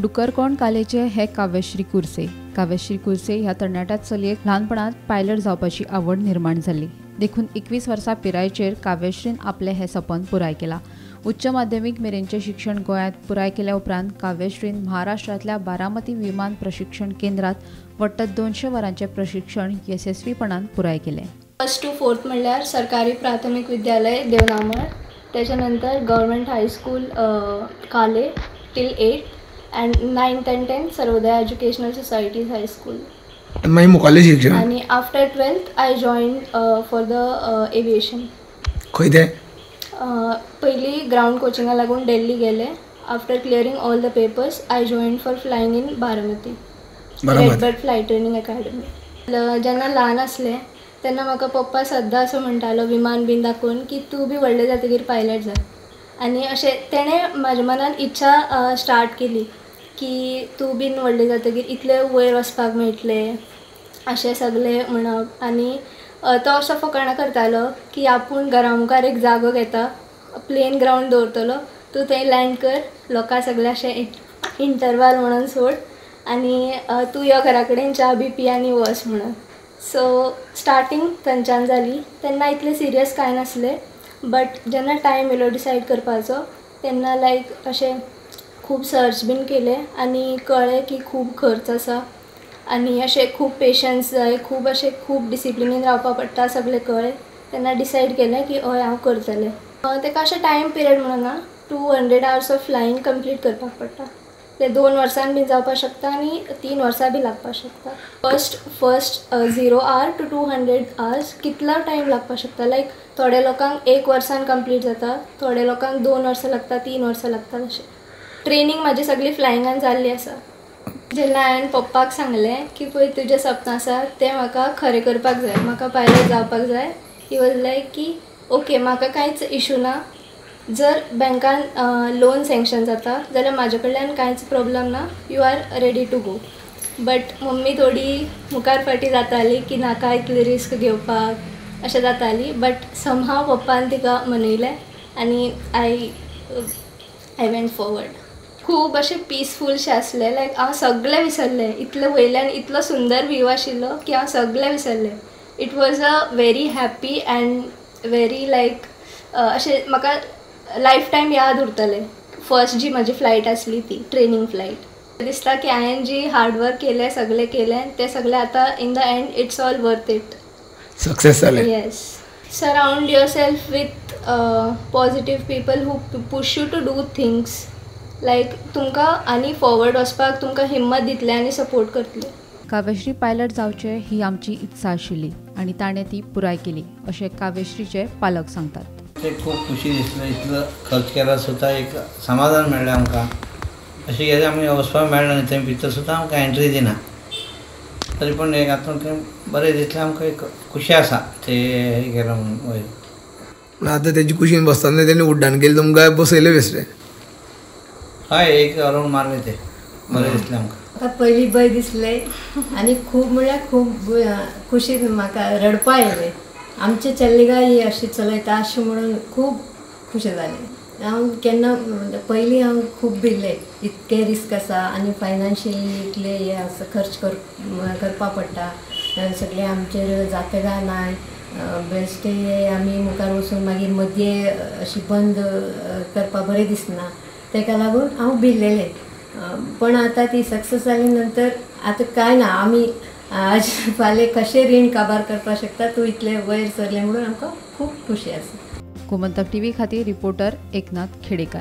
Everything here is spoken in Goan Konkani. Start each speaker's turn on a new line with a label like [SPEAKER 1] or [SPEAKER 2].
[SPEAKER 1] डुकरकोण कालेचे हे काव्यश्री कुर्से. काव्यश्री कुर्से ह्या तरणाट्या चलयेक ल्हानपणांत पायलट जावपाची आवड निर्माण जाली. देखून 21 वर्सां पिरायेचेर काव्यश्रीन आपलें हें सपन पुराय केलां. उच्च माध्यमीक मेरेनचें शिक्षण गोंयांत पुराय केल्या उपरांत काव्यश्रीन महाराष्ट्रांतल्या बारामती विमान प्रशिक्षण केंद्रांत वट्ट 200 वरांचें प्रशिक्षण येसस्वीपणान पुराय केलें.
[SPEAKER 2] फर्स्ट टू फोर्थ म्हणल्यार सरकारी प्राथमीक विद्यालय देवनामळ, त्याच्या नंतर government high school Kale till 8 and 9th and 10th Sarvodaya educational societies high school.
[SPEAKER 3] मागीर मुखाल्लें शिक्षण
[SPEAKER 2] आनी after 12th I join for the aviation.
[SPEAKER 3] खंय तें?
[SPEAKER 2] पयलीं ग्रावंड कोचिंगा लागून दिल्ली गेले. After clearing all the papers I join for flying in Baramati, Redbird flight training academy. जेन्ना ल्हान आसलें तेन्ना म्हाका पप्पा सद्दां असो म्हणटालो विमान बीन दाखोवन की तूं बी व्हडलें जातकीर पायलट जा. आनी अशें तेणें म्हाज्या मनान इच्छा स्टार्ट केली की तूं बीन व्हडलें जातकीर इतलें वयर वचपाक मेळटलें अशें सगळें म्हणप. आनी तो असो फकाणां करतालो की आपूण घरा मुखार एक जागो घेता, प्लेन ग्रावंड दवरतलो, तूं थंय लँड कर, लोकां सगळें अशें इंटरवाल म्हणून सोड आनी तूं यो घरा कडेन च्या बी पी आनी वच म्हणून. सो स्टार्टींग थंयच्यान जाली. तेन्ना इतलें सिरियस कांय नासलें, बट जेन्ना टायम येयलो डिसायड करपाचो तेन्ना लायक अशें खूब सर्च बीन केलें आनी कळ्ळें की खूब खर्च आसा आनी अशें खूब पेशन्स जाय, खूब अशें खूब डिसिप्लिनीन रावपा पडटा, सगळें कळ्ळें. तेन्ना डिसायड केलें की हय हांव करतलें. तेका अशें टायम पिरियड म्हणून ना, 200 आवर्स ऑफ फ्लायींग कंप्लीट करपाक पडटा. ते 2 वर्सां बी जावपाक शकता आनी 3 वर्सां बी लागपाक शकता. फर्स्ट 0 our to 200 hours कितलो टायम लागपाक शकता. लायक थोड्या लोकांक 1 वर्सान कंप्लीट जाता, थोड्या लोकांक 2 वर्सां लागता, 3 वर्सां लागता. अशें ट्रेनींग म्हाजी सगळी फ्लायिंगान जाल्ली आसा. जेन्ना हांवें पप्पाक सांगलें की पळय तुजें सपन आसा तें म्हाका खरें करपाक जाय, म्हाका पायलट जावपाक जाय, he was लायक की ओके म्हाका कांयच इशू ना, जर बँकान लोन सँक्शन जाता जाल्यार म्हाजे कडल्यान कांयच प्रॉब्लम ना, you are ready to go. But mummy थोडी मुखार फाटीं जाताली की नाका इतली रिस्क घेवपाक अशें जाताली. बट समहाव पप्पान तिका मनयलें आनी I went forward. खूब अशें पिसफूलशें आसलें, लायक हांव सगळें विसरलें. इतलें वयल्यान इतलो सुंदर व्यू आशिल्लो की हांव सगळें विसरलें. It was a very happy and very like अशें म्हाका लायफ टायम याद उरतलें. फर्स्ट जी म्हाजी फ्लायट आसली ती ट्रेनींग फ्लायट. दिसता की हांवें जी हार्डवर्क केलें, सगळें केलें, तें सगळें आतां in the end it's all worth it.
[SPEAKER 3] Success जालें.
[SPEAKER 2] Yes. Surround yourself with positive people who push you to do things. Like तुमकां आनी फॉरवर्ड वचपाक तुमकां हिम्मत दितले आनी सपोर्ट करतले.
[SPEAKER 1] काव्यश्री पायलट जावचें ही आमची इत्सा आशिल्ली आनी ताणें ती पुराय केली अशें काव्यश्रीचे पालक सांगतात.
[SPEAKER 4] ते खूब खुशी दिसलें, इतलो खर्च केला सुद्दां एक समाधान मेळ्ळें आमकां. अशें कितें आमी वचपाक मेळ्ळें न्ही, थंय भितर सुद्दां आमकां एंट्री दिना, तरी पूण एक आतां तें बरें दिसलें आमकां, एक खुशी आसा ते गेला म्हणून वयर.
[SPEAKER 3] पूण आतां तेजी कुशीन बसतना तेणी उड्डाण केलें तुमकां बसयलें बेश्टें?
[SPEAKER 4] हय, एक रावंड मारलें तें, बरें दिसलें आमकां.
[SPEAKER 5] म्हाका पयलीं बरें दिसलें आनी खूब म्हणल्यार खूब खुशी, म्हाका रडपा येयलें. आमचे चल्लीगाय ही अशी चलयता अशें म्हणून खूब खुशी जालें. हांव केन्ना पयलीं हांव खूब भिल्लें, इतकें रिस्क आसा आनी फायनान्शियली इतलें हें आसा, खर्च करपा पडटा, सगळें आमचेर जाता काय नाय, बेश्टे आमी मुखार वचून मागीर मदीं अशी बंद करपा बरें दिसना, तेका लागून हांव भिल्लेलें. पण आतां ती सक्सेस जाली नंतर आतां कांय ना, आमी आज फाल्यां कशें रीण काबार करपाक शकता, तूं इतलें वयर सरलें म्हणून आमकां खूब खुशी आसा.
[SPEAKER 1] गोमंतक टीव्ही खातीर रिपोर्टर एकनाथ खेडेकर.